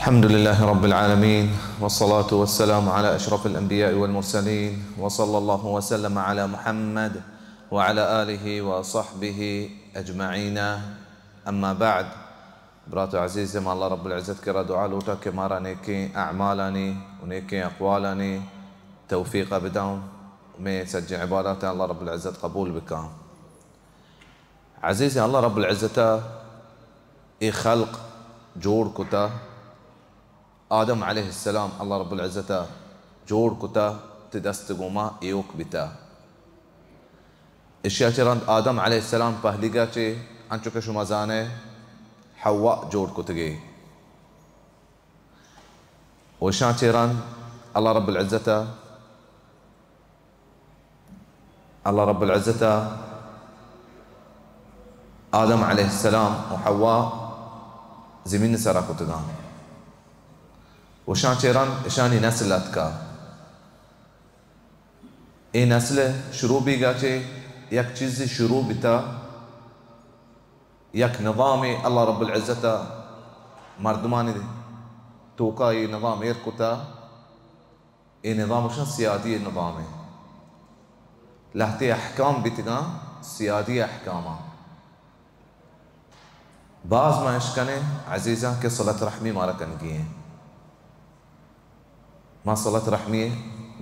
الحمد لله رب العالمين، والصلاة والسلام على أشرف الأنبياء والمرسلين، وصلى الله وسلم على محمد وعلى آله وصحبه أجمعين. أما بعد، برات عزیز، ما اللہ رب العزت کرا دعا لوٹا کہ مارا نیکیں اعمالانی و نیکیں اقوالانی توفیق بداں، میں سجیں عبادات اللہ رب العزت قبول بکاں۔ عزیز، اللہ رب العزت اے خلق جوڑ کتا، آدم علیہ السلام اللہ رب العزت جوڑ کتا، تی دست گوما ایوک بیتا۔ اشیا چہ رند آدم علیہ السلام پہلیگا چہ، انچو کہ شما زانے، حوا جوڑ کتگے۔ و اشاں چہ رند اللہ رب العزت، اللہ رب العزت آدم علیہ السلام و حوا زمین سرا کتگاں۔ و اشاں چہ رند اشانی نسل اتکا۔ اے نسل شروع بیگا چہ یک چیزے شروع بیتا، یک نظامے اللہ رب العزت مردمانی توکا اے نظام ایر کتا۔ اے نظام اشاں سیادی نظامے۔ لہتے احکام بیتگاں سیادی احکاماں۔ باز ما اشکنیں عزیزاں کہ صلت رحمی مارا کنگی ایں۔ ما صلت رحمی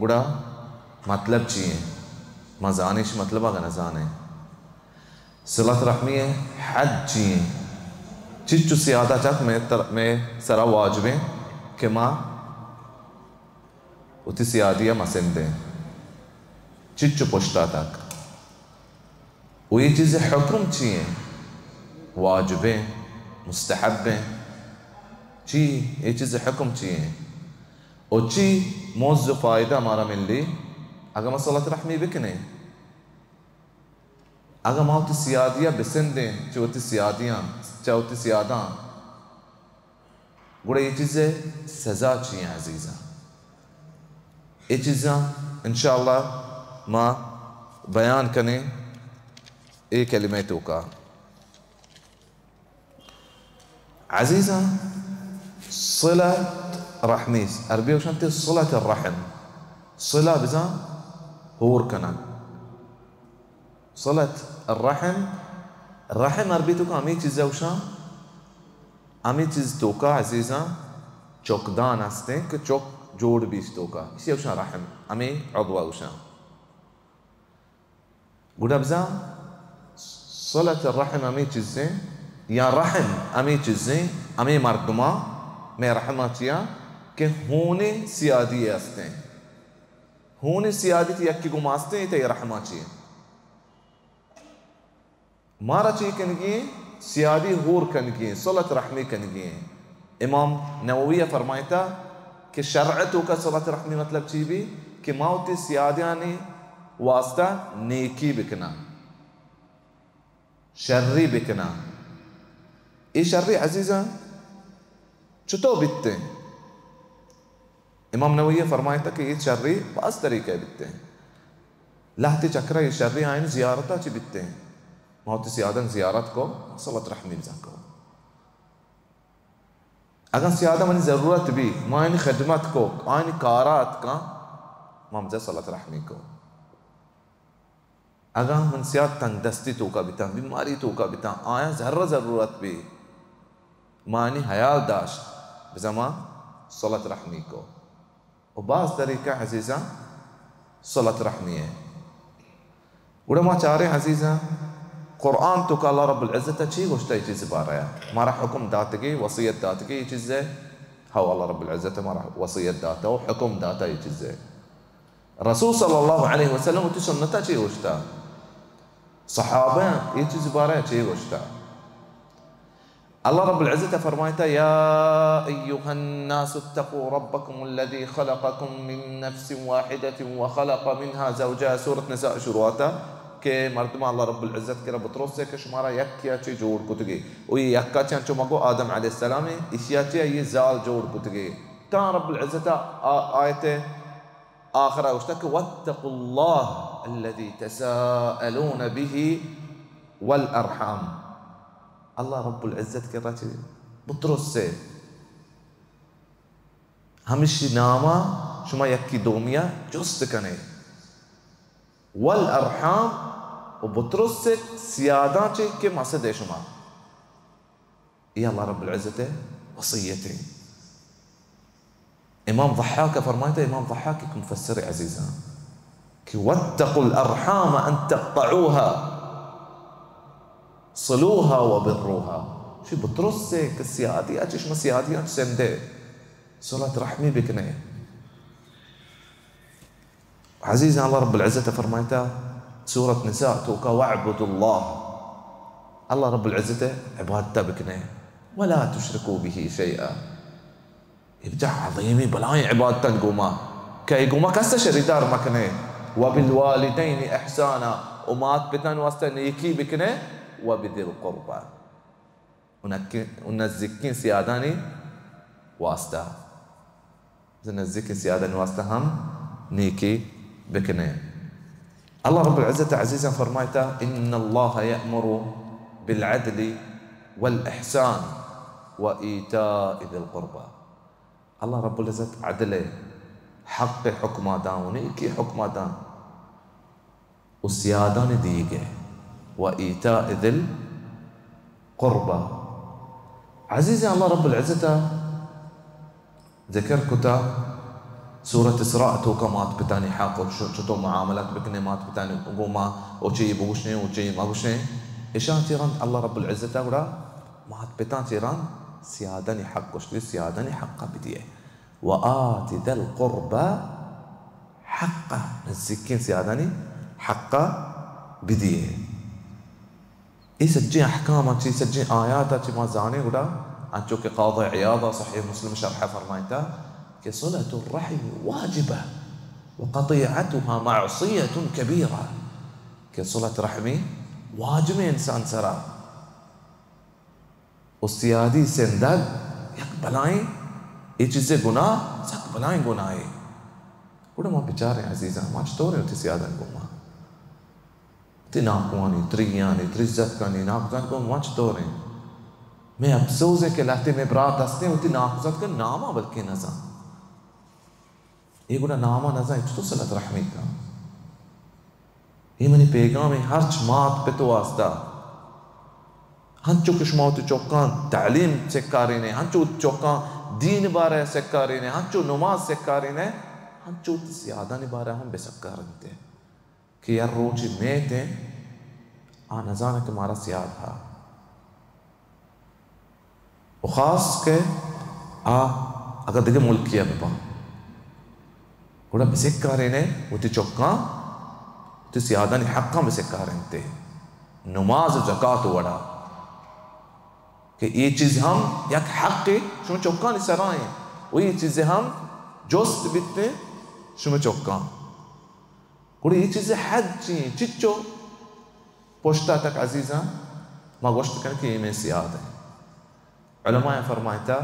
گڑا مطلب چی ایں؟ ما زانیں اش مطلب اگہ نہ زانیں۔ صلت رحمی حد چی ایں؟ چچو سیادہ چک میں تر-، میں سرا واجبیں کہ ما وتی سیادی ء مسندیں؟ چچو پشتا تک؟ و اے چیز حکم چی ایں؟ واجبیں؟ مستحبیں؟ چی؟ اے چیز حکم چی ایں؟ و چی موز و فائدہ مارا ملی اگہ ما صلت رحمی بکنیں؟ اگہ ما وتی سیادی ء بسندیں چہ وتی سیادیاں، چہ وتی سیاداں، گڑا اے چیز ء سزا چی ایں عزیزاں؟ اے چیزاں انشاءاللہ ما بیان کنیں اے کلمہ ء توکا۔ عزیزاں، صلت رحمی، عربی گوشنت صلت الرحم۔ صلہ بزاں ہور کنگ۔ صلت الرحم، رحم عربی توکا ہمے چیز ء گوشاں، ہمے چیز توکا عزیزاں چکدان ہستیں کہ چک جوڑ بیت توکا، اسی گوشاں رحم، ہمے عضو ء گوشاں۔ گڑا بزاں صلت الرحم ہمے چیزیں، یا رحم ہمے چیزیں، ہمے مردماں مئے رحم ء چیا کہ ہونیں سیادی ء ہستیں۔ ہونیں سیادی تی یکے گوما ہستیں، تئی رحم ء چیا۔ مارا چی کنگی ایں؟ سیادی ہور کنگی ایں، صلت رحمی کنگی ایں۔ امام نووی ء فرمائتا کہ شرع توکا صلت رحمی مطلب چی بی؟ کہ ما وتی سیادیانی واسطہ نیکی بکناں، شری بکناں۔ اے شری عزیزاں چتو بیتیں؟ امام نووی ء فرمائتا کہ اے شری باز طریقہ بیتیں۔ لہتے چکرا اے شری آئین زیارتا چی بیتیں؟ ما وتی سیادن زیارت کو، صلت رحمی بزن کو۔ اگاں سیادہ منی ضرورت بی، ما آئینی خدمت کو، آئینی کارا اتکاں، ما بزاں صلت رحمی کو۔ اگاں من سیاد تنگ دستی توکا بیتاں، بیماری توکا بیتاں، آیاں زر ضرورت بی، ما آئینی حیال داشت، بزاں ما صلت رحمی کو۔ و باز طریقہ عزیزاں صلت رحمی ہے۔ گڑا ما چاریں عزیزاں، قرآن توکا اللہ رب العزت چی گوشتا اے چیز بارہ؟ مارا حکم داتگی، وصیت داتگی اے چیز ہے۔ ہو، اللہ رب العزت مارا وصیت داتا و حکم داتا اے چیز ہے۔ رسول صلی اللہ علیہ وسلم وتی سنتا چی گوشتا؟ صحابہ اے چیز بارہ چی گوشتا؟ اللہ رب العزت فرمائتا، یا ایها الناس اتقوا ربكم الذي خلقكم من نفس واحدة وخلق منها زوجها۔ سورة نساء شروعاتا کہ مردم اللہ رب العزت کرا بترسے کہ شمارا یکیا چی جوڑ کتگی۔ او اے یکا چی انچو مگو آدم علیہ السلام، اشیا چی اے زال جوڑ کتگی۔ تا رب العزت آ-، آیت آخرا گوشتا کہ واتقوا الله الذي تساءلون به والارحام۔ اللہ رب العزت کرا چی بترسے۔ ہمشی ناما شما یکی دومیا جست کنے۔ والارحام، و بترسے سیاداں چے کہ مسد شما۔ اے اللہ رب العزت وصیت۔ امام ضحاک فرمائتا، امام ضحاک ایک مفسر عزیزاں، کہ واتقوا الارحام ان تقطعوها صلوها وبروها۔ شی بترسے کہ سیادی، اچ شما سیادی اچ سندے، صلت رحمی بکنے۔ عزیزاں، اللہ رب العزت فرمائتا سورت نساء توکا، واعبدوا اللہ، اللہ رب العزت عبادت بکنے، ولا تشرکوا به شیئا۔ یک جا عظیمی بلائیں عبادتاں گوما، کہ اے گوما کس شریدار مکنے۔ وبالوالدین احسانا، و مات پتان واسطہ نیکی بکنے۔ وبذی القربی، و نکی-، و نزیکیں سیادانی واسطہ، نزیکیں سیادانی واسطہ ہم نیکی بکنے۔ اللہ رب العزت عزیزاں فرمائتا، ان اللہ یأمر بالعدل والاحسان و ایتاء ذی القربی۔ اللہ رب العزت عدل، حق حکمہ داں و نیکی حکمہ داں و سیادانی دیگ ء، و ایتاء ذی القربی۔ عزیزاں، اللہ رب العزت ء ذکر کتا سورت اسراء توکا مات پتانی حق و چ-، چطور معاملات بکنے مات پتانی گوما، و چی بگوشیں و چی مگوشیں۔ اشاں چی رند اللہ رب العزت ء گڑا مات پتاں چی رند سیادانی حق گوشتی، سیادانی حق بدیے۔ و آت ذی القربی حقہ، نزیکیں سیادانی حقہ بدیے۔ اے سجیں احکام چی، سجیں آیات چی ما زانیں گڑا، انچو کہ قاضی عیاض صحیح مسلم شرح فرمائتا کہ صلة الرحم واجبة وقطيعتها معصية كبيرة، کہ صلة رحمی واجب انسان سرا۔ و سیادی سندگ یک بلائیں، اے چیزے گناہ، سک بلائیں گناہے۔ گڑا ما بچاریں عزیزاں، ما چطوریں وتی سیادان گوما؟ وتی ناکوانی، تریانی، تریزتکانی، ناکوزتکانی گوما ما چطوریں؟ میں افسوس ہے کہ لہتے میں برات ہستیں وتی ناکوزتکانی ناما بلکیں نزان۔ اے گڑا ناما نزان، چطور صلت رحمی کن؟ اے منی پیغام ہے ہرچ مات پت واسطہ۔ ہنچو کہ شما وتی چکاں تعلیم سکارینے، ہنچو وتی چکاں دین بارے سکارینے، ہنچو نماز سکارینے، ہنچو وتی سیادانی بارے ہم بسکارنتے۔ کہ ہر روچی میتیں، آ نزانہ کہ مارا سیاد ہا۔ و خاص کہ آ اگہ دگہ ملکی ء بباں، گڑا بسکارین ء وتی چکاں، وتی سیادانی حقاں بسکارینت ء نماز و زکات و وڑا کہ اے چیز ہم یک حقے شما چکانی سرا ایں و اے چیز ہم جست بیت شما چکاں۔ گڑا اے چیز حد چی ایں؟ چچو پشتا تک عزیزاں ما گوشت کن کہ اے مئے سیاد ایں۔ علماء فرمائتا،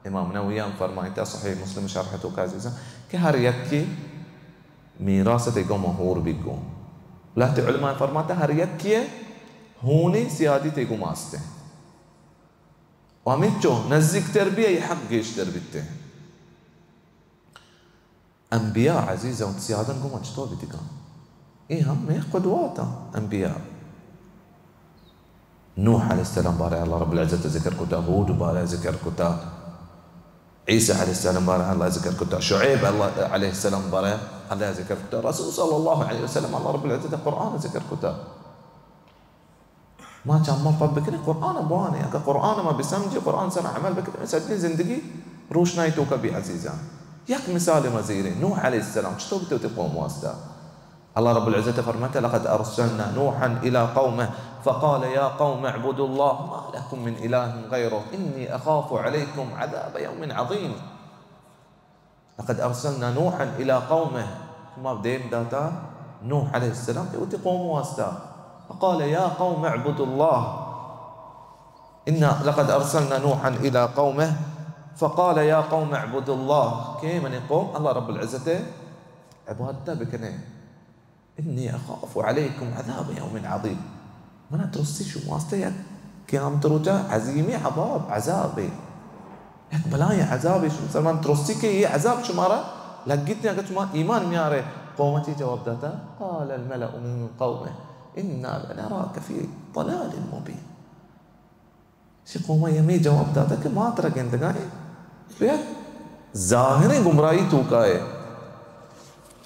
امام نووی ہم فرمائتا، صحیح مسلم شرح توکا عزیزاں، کہ ہر یکے میراث تئی گوما ہور بیگ گوں۔ لہتے علماء فرمائتا ہر یکے ہونی سیادی تئی گوما استیں۔ و ہمینچو نزیکتر بی، ای حق گیشتر بیتیں۔ انبیاء عزیزاں وت سیادان گوما چطور بیتگاں؟ اے ہم مئے قدواتاں انبیاء۔ نوح علیہ السلام بارے اللہ رب العزت ذکر کتا، ہود بارے ذکر کتا، عیسی علیہ السلام بارے اللہ ذکر کتا، شعیب اللہ علیہ السلام بارے اللہ ذکر کتا، رسول صلی اللہ علیہ وسلم اللہ رب العزت قرآن ذکر کتا۔ ما چماں پد بکنیں، قرآن ء بوانیں۔ اگاں قرآن ء ما بسمجھیں، قرآن سر عمل بکنیں، سجیں زندگی روشنائی توکا بی عزیزاں۔ یک مثال ما زیریں، نوح علیہ السلام چطور بوتے وتی قوم واسطہ؟ اللہ رب العزت فرماتا، لقد ارسلنا نوحا الى قومه فقال يا قوم اعبدوا الله ما لكم من اله غيره اني اخاف عليكم عذاب يوم عظيم۔ لقد ارسلنا نوحا الى قومه، ما دیم داتا نوح علیہ السلام کہ وتی قوم واسطہ۔ فقال يا قوم اعبدوا الله۔ انا لقد ارسلنا نوحا الى قومه فقال يا قوم اعبدوا الله، کہ منی قوم اللہ رب العزت عبادت بکنے۔ انی اخاف علیکم عذاب یوم عظیم، منا ترسی شما واسطہ یک قیامت روچا عظیمی عذاب، عذابے۔ یک بلائیں عذابے، شما مسلمان ترسی کہ اے عذاب شمارا لگیت، اگاں شما ایمان میارے۔ قوم چی جواب داتا؟ قال الملأ من قومه إنا لنراك في ضلال مبين۔ شی قوم ہمے جواب داتا کہ ما ترا گندگائیں تو یک ظاہریں گمراہی توکائے۔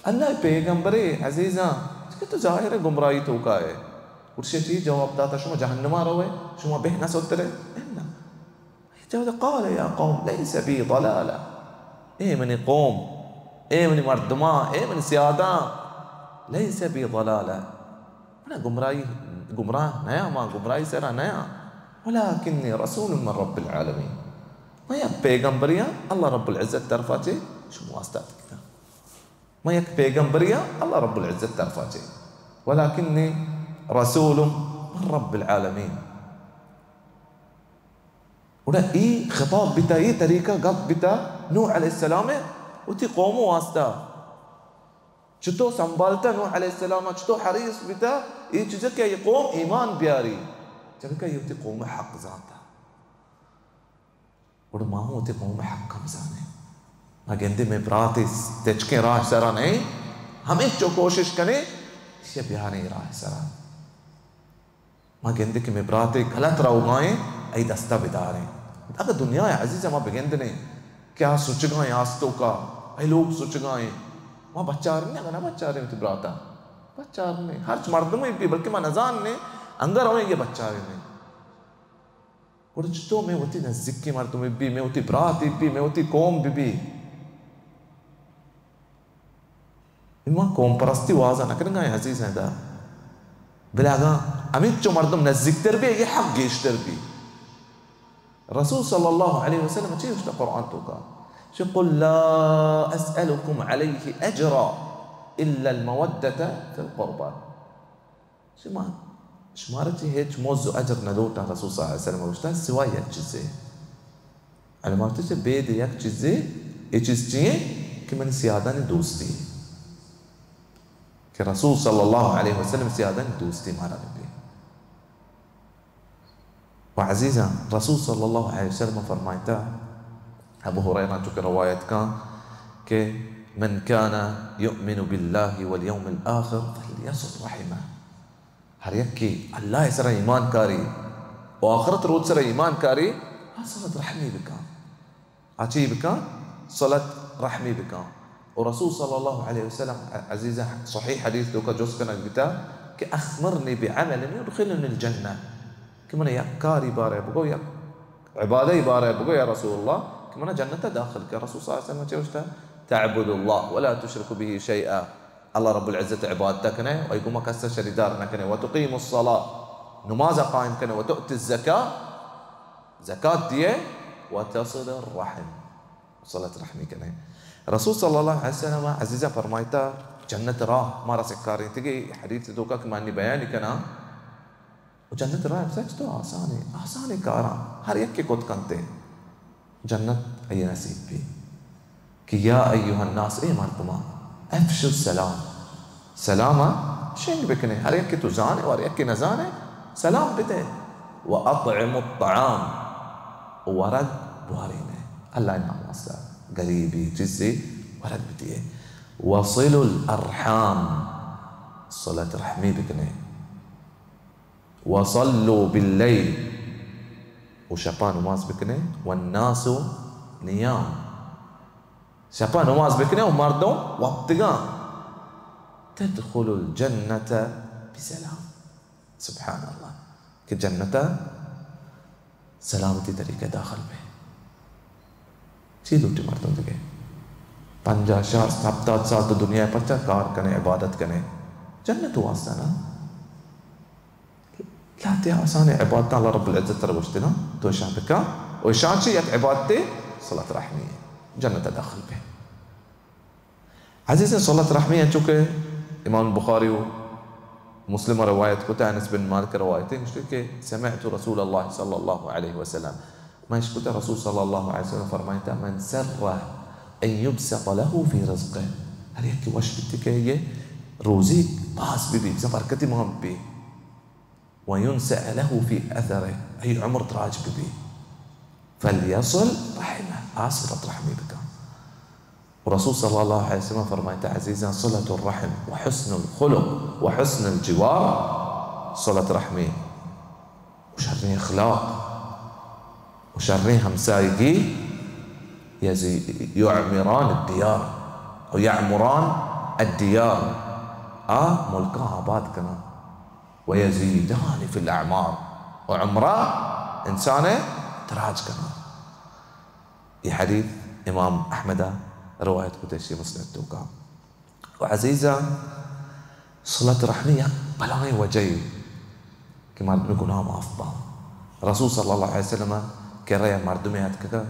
اللہ پیغمبرے عزیزاں، کہ تو ظاہریں گمراہی توکائے۔ گڑشی چی جواب داتا؟ شما جہنما روئے، شما بہ نہ سترے؟ انا۔ جواب، قال يا قوم ليس بي ضلالة۔ اے منی قوم، اے منی مردماں، اے منی سیاداں، ليس بي ضلالة۔ من گمراہی، گمراہ نیاں، ما گمراہی سرا نیاں۔ ولكني رسول من رب العالمين۔ من یک پیغمبریاں، اللہ رب العزت طرفا چے شما واسطہ اتکگاں۔ من یک پیغمبریاں، اللہ رب العزت طرفا چے۔ ولكني رسول من رب العالمين۔ گڑا اے خطاب بیتا، اے طریقہ گپ بیتا نوح علیہ السلام ء وتی قوم واسطہ۔ چتو سنبھالتا نوح علیہ السلام، چتو حریص بیتا اے چیز کہ اے قوم ایمان بیاری، چونکہ اے وتی قوم حق زانتا۔ گڑا ما ہوں وتی قوم حق ہم زانیں۔ ما گندے مئے برات تچکیں راہ سرا نہیں، ہمیں چو کوشش کنے، اسے بیاریں راہ سرا۔ ما گندے کہ مئے برات غلط روگائیں، ای دستا بداریں۔ اگر دنیا عزیز ما بگندنے کہ آ سچگائیں آستو کا، ای لوگ سچگائیں، ما بچارنے، اگر نہ بچاریں وتی براتا، بچارنے۔ ہرچ مردم بھی، بلکہ ما نزاننے، انگر ہوئیں یہ بچارنے۔ گڑا چتو مئے وتی نزیکیں مردم بی، مئے وتی برات بی، مئے وتی قوم بی بی۔ ما قوم پرستی وازا نہ کنگا ایں عزیزاں دا۔ بلے اگاں ہمینچو مردم نزیکتر بی، یہ حق گیشتر بی۔ رسول صلی اللہ علیہ وسلم چی گوشتا قرآن توکا؟ چی، قل لا اسألكم عليه اجرا الا المودة في القربى۔ شما، شمارا چی ہچ مز و اجر نہ لوٹاں، رسول صلی اللہ علیہ وسلم گوشتا، سوائے یک چیزے۔ علماء گوشتے چہ بید یک چیزے، اے چیز چی ایں کہ منی سیادانی دوستی۔ کہ رسول صلی اللہ علیہ وسلم سیادانی دوستی مارا بی۔ و عزیزاں، رسول صلی اللہ علیہ وسلم فرمائتا، ابو ہریرہ چونکہ روایت کاں کہ من كان يؤمن بالله واليوم الآخر فليصل رحمه۔ ہر یکے اللہ سرا ایمان کاری و آخرت روچ سرا ایمان کاری، آ صلت رحمی بکاں۔ آ چی بکاں؟ صلت رحمی بکاں۔ و رسول صلی اللہ علیہ وسلم عزیز صحیح حدیث توکا جست کنگ بیتا کہ اخبرنی بعمل یدخلنی الجنہ، کہ من یک کاری بارے بگو، یک عبادی بارے بگو یا رسول اللہ کہ من جنت داخل کن۔ رسول صلی اللہ علیہ وسلم چے گوشتا؟ تعبد اللہ ولا تشرک به شیئا، اللہ رب العزت عبادت کنے و ایگو ما کس شریدار نہ کنے، و تقیم الصلاة، نماز قائم کنے، و تؤتی الزکاة، زکات دیئے، و تصل الرحم، صلت رحمی کنے۔ رسول صلی اللہ علیہ وسلم عزیزہ فرمائتا، جنت راہ مارا سکاریں تگے حدیث توکا کہ مانی بیان کنا۔ و جنت راہ سچ تو آسانے، آسانے کاراں ہر یک کے کت کنتے۔ جنت ای نصیب بی۔ کہ یا ایھا الناس، اے مردماں، افشوا السلام، سلام ء شنگ بکنے، ہر یکے تو زانے و ہر یکے نزانے، سلام بدے، و اطعموا الطعام، ورگ بوارینے، اللہ نام واسطہ، غریبی چیزے ورگ بدیے، وصلوا الارحام، صلت رحمی بکنے۔ وصلوا باللیل، و شپا نماز بکنے، والناس نیام، شپا نماز بکنے و مردم وپتگاں، تدخلوا الجنة بسلام۔ سبحان اللہ، کہ جنتا سلامتی طریقہ داخل بے۔ چی لوٹی مردم دگہ؟ پنجاہ، شصت، ہپتاد سال تو دنیا پرچا کار کنے، عبادت کنے؟ جنت واسطہ نا۔ لہتے آسان عبادتاں اللہ رب العزت ترا گوشتگاں، تو اشاں بکن۔ و اشاں چی یک عبادتے صلت رحمی، جنت داخل بے۔ عزیزیں، صلت رحمی انچو کہ امام بخاری و مسلم روایت کتا، انس بن مالک روایت ہے، گوشتے کہ سمعت رسول اللہ صلی اللہ علیہ وسلم، من اشکتا رسول صلی اللہ علیہ وسلم فرمائتا، من سره ان یبسط له فی رزقه، ہر یک وش بیتی کہ یہ روزی باز بی بی، بزاں برکتی مان بی، وینسأ له فی اثره، ای عمر دراج بی بی۔ فلیصل رحمه، آ صلت رحمی بکن۔ و رسول صلی اللہ علیہ وسلم فرمائتا، عزیزاں، صلة الرحم و حسن الخلق و حسن الجوار صلت رحمی، و شریں اخلاق و شریں ہمسائیگی یزی-، یعمران الدیار، و یعمران الدیار، آ ملکاں آباد کناں، و یزیدان فی الاعمار، و عمرا انسان دراج کناں۔ اے حدیث امام احمد ء روایت کتہ، اشی مسند توکا۔ و عزیزاں، صلت رحمی یک بلائیں وجہے کہ مردم گناہ معاف باں۔ رسول صلی اللہ علیہ وسلم ء کرا یک مردمے اتکگا،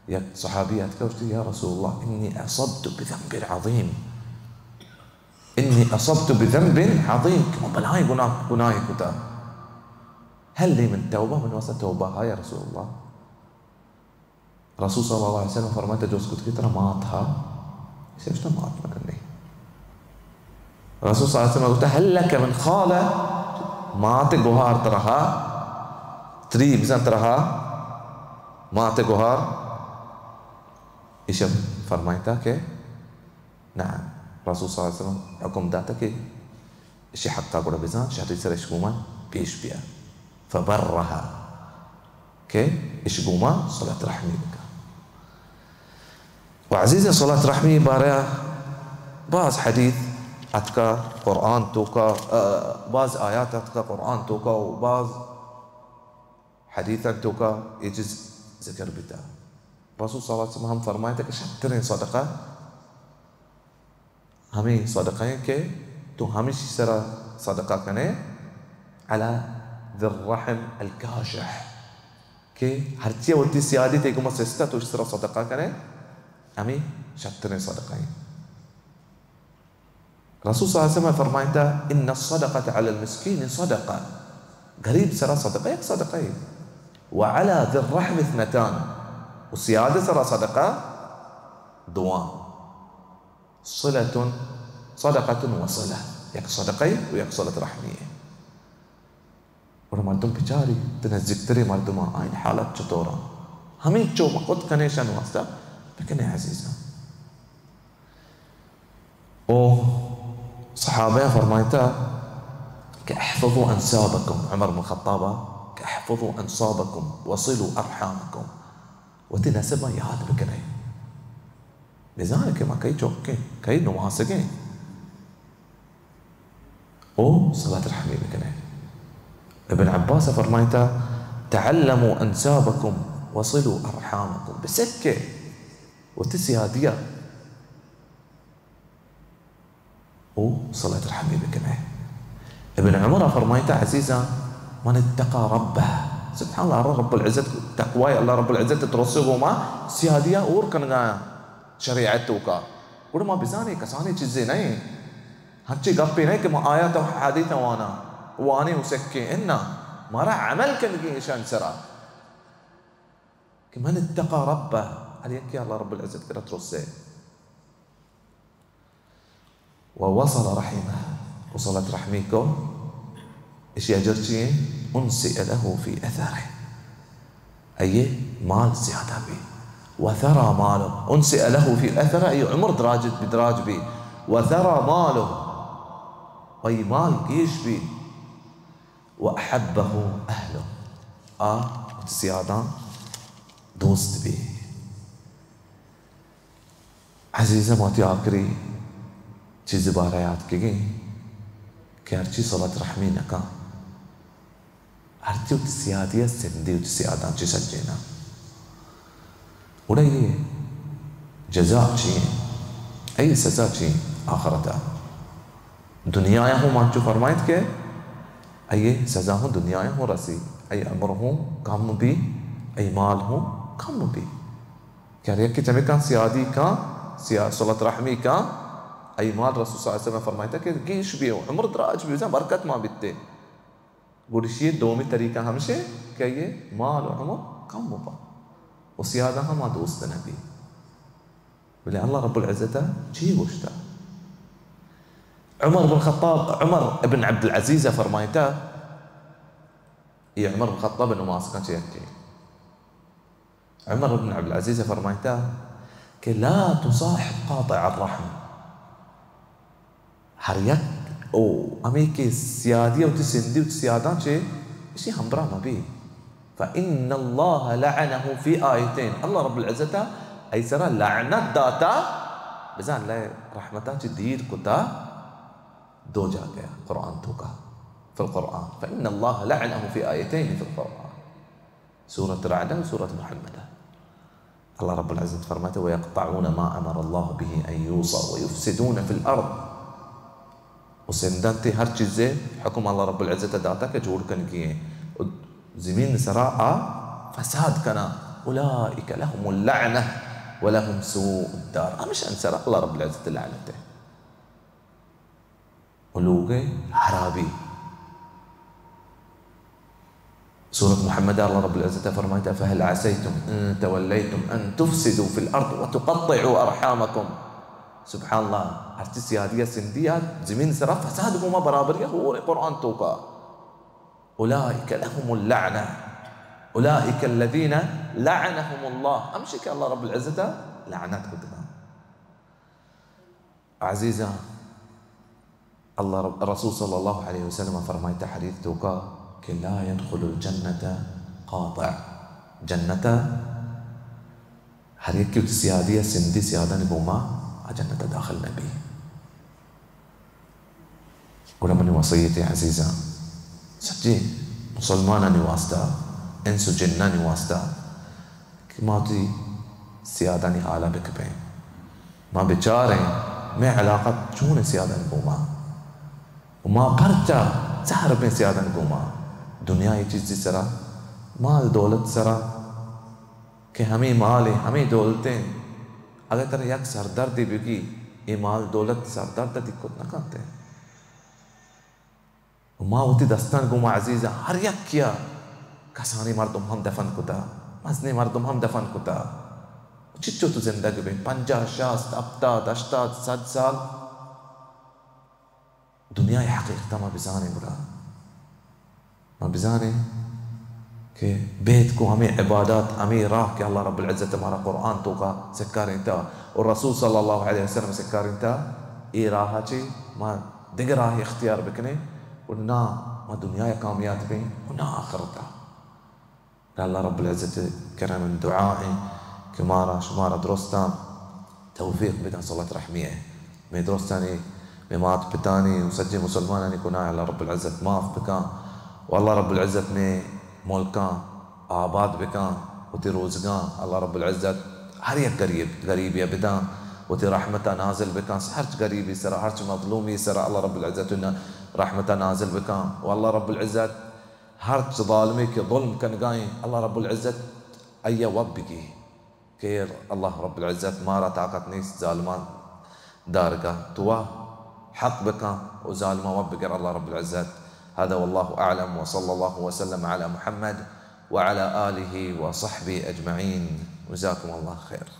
یک صحابی اتکگا، گوشتی، یا رسول اللہ، انی اصبت بذنب عظیم، انی اصبت بذنب عظیم، کہ من بلائیں گناہ، گناہے کتا، هل لی من توبہ، من واسطہ توبہ ہا یا رسول اللہ؟ رسول صلی اللہ علیہ وسلم فرمائتا، جست کت کہ ترا مات ہا؟ ایشی گوشتا، مات من نہیں۔ رسول صلی اللہ علیہ وسلم گوشتا، هل لك من خالہ؟ مات گوہار ترا ہا؟ تری بزن ترا ہا؟ مات گوہار؟ ایشی فرمائتا کہ نعم۔ رسول صلی اللہ علیہ وسلم حکم داتا کہ اشی حقا گڑا بزان، شری سر اش گوما پیش بیا۔ فبرها، کہ اش گوما صلت رحمی بکا۔ و عزیز، صلت رحمی بارہ باز حدیث اتکا قرآن توکا، آ، باز آیات اتکا قرآن توکا و باز حدیثاں توکا اے چیز ذکر بیتا۔ رسول صلی اللہ علیہ وسلم ہم فرمائتا کہ شرتریں صدقہ ہمے صدقہ ایں کہ تو ہمیشی سرا صدقہ کنے، علی ذی الرحم الکاشح، کہ ہرچی وتی سیادی تئی گوما سستا تو اشی سرا صدقہ کنے، ہمے شرتریں صدقہ ایں۔ رسول صلی اللہ علیہ وسلم فرمائتا، ان الصدقۃ علی المسکین صدقہ، غریب سرا صدقہ یک صدقہ ایں، وعلی ذی الرحم اثنتان، و سیادی سرا صدقہ دواں۔ صلة، صدقة وصلة، یک صدقہ و یک صلت رحمی۔ گڑا مردم بچاری، تئی نزیکتریں مردماں، آئین حالت چطوراں؟ ہمینچو ما کت کنے شان واسطہ بکنے عزیزاں۔ او صحابہ فرمائتا کہ احفظوا انسابکم، عمر بن خطابا کہ احفظوا انسابکم وصلوا ارحامکم، وتی نسباں یاد بکنے۔ بزاں کہ ما کئی چکیں، کئی نماسگیں۔ او صلت رحمی بکنے۔ ابن عباس فرمائتا، تعلموا انسابکم وصلوا ارحامکم۔ بسکے وتی سیادیا او صلت رحمی بکنے۔ ابن عمر فرمائتا، عزیزاں، من اتقى ربه، سبحان اللہ، اللہ رب العزت، تقوی اللہ رب العزت ترسے گوما سیادیا اور کنگا شریعت توکا۔ گڑا ما بزانیں کسانیں چیزے نہ ایں، ہنچیں گپے نہ ایں کہ ما آیات و حدیث وانا، وانیں و سکیں، انا، مارا عمل کنگی ایشان سرا کہ من اتقى ربه، ہر یکے اللہ رب العزت کرا ترسے۔ ووصل رحمه، و صلت رحمی کو، اشی اجر چی ایں؟ انسئ له في اثره، ای مال زیادہ بی۔ وثرى ماله، انسئ له في اثره، ای عمر دراج بی، دراج بی۔ وثرى ماله، ای مال گیش بی۔ واحبه اهله، آ وتی سیاداں دوست بی۔ عزیزاں، ما وتی آخری چیز بارہ یاد کگیں کہ ہرچی صلت رحمی نکاں، ہرچی وتی سیادی ء سندی وتی سیاداں چی سجیناں، گڑا یہ جزا چی ہیں؟ اے سزا چی ہیں؟ آخرتا دنیا ء ہوں مانچو فرمائیت کہ اے سزا ہوں دنیا ء ہوں رسی، اے عمر ہوں کم بی، اے مال ہوں کم بی۔ کہ ہر یکے چمیکاں سیادی کاں، سیا-، صلت رحمی کاں، ای مال رسول صلی اللہ علیہ وسلم فرمائتا کہ گیش بی و عمر دراج بی، بزاں برکت ما بیتے۔ گڑشی دومی طریقہ ہمشے کہ ای مال و عمر کم ببا و سیادہ ہم ما دوست نبی۔ بلے اللہ رب العزت چی گوشتا؟ عمر بن خطاب، عمر ابن عبد العزیز فرمائتا، یہ عمر بن خطاب نماز کا چیئے کہ عمر بن عبدالعزیز فرمائتا کہ لا تصاحب قاطع الرحم۔ ہر یک او ہمے کہ سیادی وتی سندی وتی سیاداں چے، اشی ہمبراہ مبی۔ فإن الله لعنه في آيتين۔ اللہ رب العزت ء ای سرا لعنت داتا، بزان اللہ رحمتا چی دیر کتا دو جاگہ قرآن توکا، فی القرآن۔ فإن الله لعنه في آيتين في القرآن۔ سورة رعد و سورة محمد۔ اللہ رب العزت فرماتے، ويقطعون ما أمر الله به أن يوصل ويفسدون في الأرض۔ و سندنتے ہر چیزے حکم اللہ رب العزت داتا کہ جوڑ کنگی ہیں۔ و زمین سرا آ فساد کنا۔ أولئك لهم اللعنة ولهم سوء الدار۔ ہمشان سرا اللہ رب العزت لعنت ہے۔ و لوگ ء ہرابی۔ سورت محمد ء اللہ رب العزت ء فرمائتا، فهل عسيتم إن توليتم أن تفسدوا في الأرض وتقطعوا أرحامكم۔ سبحان اللہ، ہرچی سیادی ء سندی ء زمین سرا فساد گوما برابری ء ہور قرآن توکا۔ أولئك لهم اللعنة، أولئك الذين لعنهم الله۔ ہمشی کہ اللہ رب العزت ء لعنت کتگا۔ عزیزاں، اللہ رب، رسول صلی اللہ علیہ وسلم فرمائتا حدیث توکا کہ لا يدخل الجنة قاطع۔ جنت ہر یکی وتی سیادی ء سندی سیادانی گوما آ جنت ء داخل نبی۔ گڑا منی وصیت عزیزاں، سجیں مسلمانانی واسطہ، انس و جنانی واسطہ کہ ما وتی سیادانی حالا بکپیں، ما بچاریں مئے علاقہ چون سیادانی گوما، و ما پرچا زہر بیں سیادانی گوما۔ دنیا ء چیزی سرا، مال دولت سرا، کہ ہمے مال ء ہمے دولتیں، اگہ ترا یک سردردے بگی، اے مال دولت سردرد ء دیگ کت نہ کنت۔ و ما وتی دستان گوما عزیزاں ہر یکیا کسانیں مردم ہم دفن کتا، مزنیں مردم ہم دفن کتا۔ چچو تو زندگ بے، پنجاہ، شاست، ہپتاد، ہشتاد، سد سال۔ دنیا ء حقیقت ما بزانیں، گڑا ما بزانیں کہ بیت کو ہمے عبادات، ہمے راہ کہ اللہ رب العزت مارا قرآن توکا سکارینتا اور رسول صلی اللہ علیہ وسلم سکارینتا، اے راہ چے ما دگہ راہ اختیار بکنیں، گڑا نا ما دنیا ء کامیاب بیں و نا آخرتا۔ اللہ رب العزت کرا من دعا ایں کہ مارا شمارا درستاں توفیق بداں صلت رحمی ء۔ مئے درستانی، مئے مات پتانی و سجیں مسلمانانی گناہ اللہ رب العزت معاف بکاں و اللہ رب العزت مئے ملکاں آباد بکاں، وتی روزگاں اللہ رب العزت ہر یک غریب، غریبی ء بداں، وتی رحمت ء نازل بکاں، ہرچ غریبی سرا، ہرچ مظلومی سرا اللہ رب العزت رحمت ء نازل بکاں و اللہ رب العزت ہرچ ظالمے کہ ظلم کنگائیں، اللہ رب العزت آئی ء وب بگی۔ کہ اللہ رب العزت مارا طاقت نیست ظالمان دارگا، تو وا حق بکن و ظالمان وب بگر اللہ رب العزت۔ هذا والله أعلم وصلى الله وسلم على محمد وعلى آله وصحبه أجمعين. جزاكم الله خير.